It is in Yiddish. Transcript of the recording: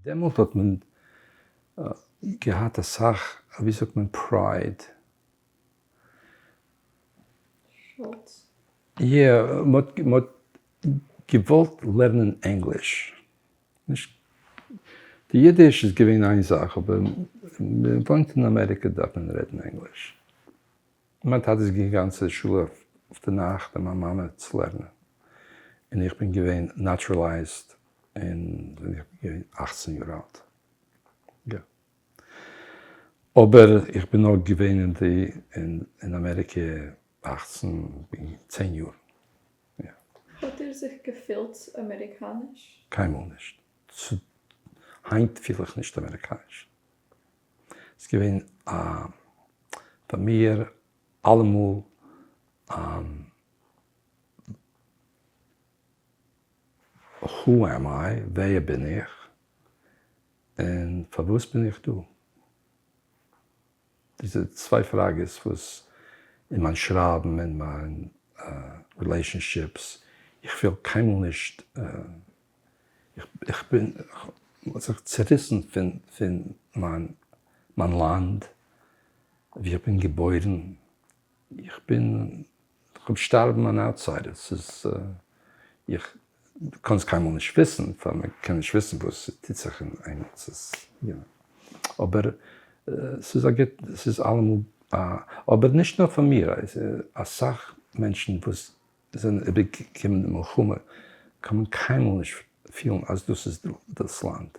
דעמאלט האט מען געהאט אסאך, ווי זאגט מען, pride. שטאלץ. יא, מ'האט געוואלט לערנען ענגליש. נישט, די אידיש איז געווען איין זאך, אבער מען וואוינט אין אמעריקע דארף מען רעדן ענגליש. מיין טאטע איז געגאנגען צו די שולע אויף די נאכט און מיין מאמע צו לערנען, און איך בין געווען naturalized און ווען איך בין געווען 18 יאר אלט. יא. אבער איך בין נאר געווען אין די אין אמעריקע 18 צען יאר. יא. האט איר זיך געפילט אמעריקאניש? קיינמאל נישט. צו היינט פיל איך נישט אמעריקאניש. ס'איז געווען א פאר מיר אלעמאל who am I, ווער בין איך, און פארוואס בין איך דא? דיזע צוויי פראגעס וואס אין מיין שרייבן, אין מיין relationships, איך פיל קיינמאל נישט, איך בין זיך צעריסן פון מיין לאנד ווי איך בין געבוירן, איך בין, איך האב שטארבן אן outsider, ס'איז, איך קען עס קיינמאל נישט וויסן, פאר מען קען נישט וויסן וואס טוט זיך אין איינעם, ס'איז, יא, אבער ס'איז א גוט, ס'איז אלעמאל א, אבער נישט נאר פאר מיר, אסאך מענטשן וואס זענען איבערגעקומען די מלחמה קען מען קיינמאל נישט פילן אז דאס איז דאס לאנד.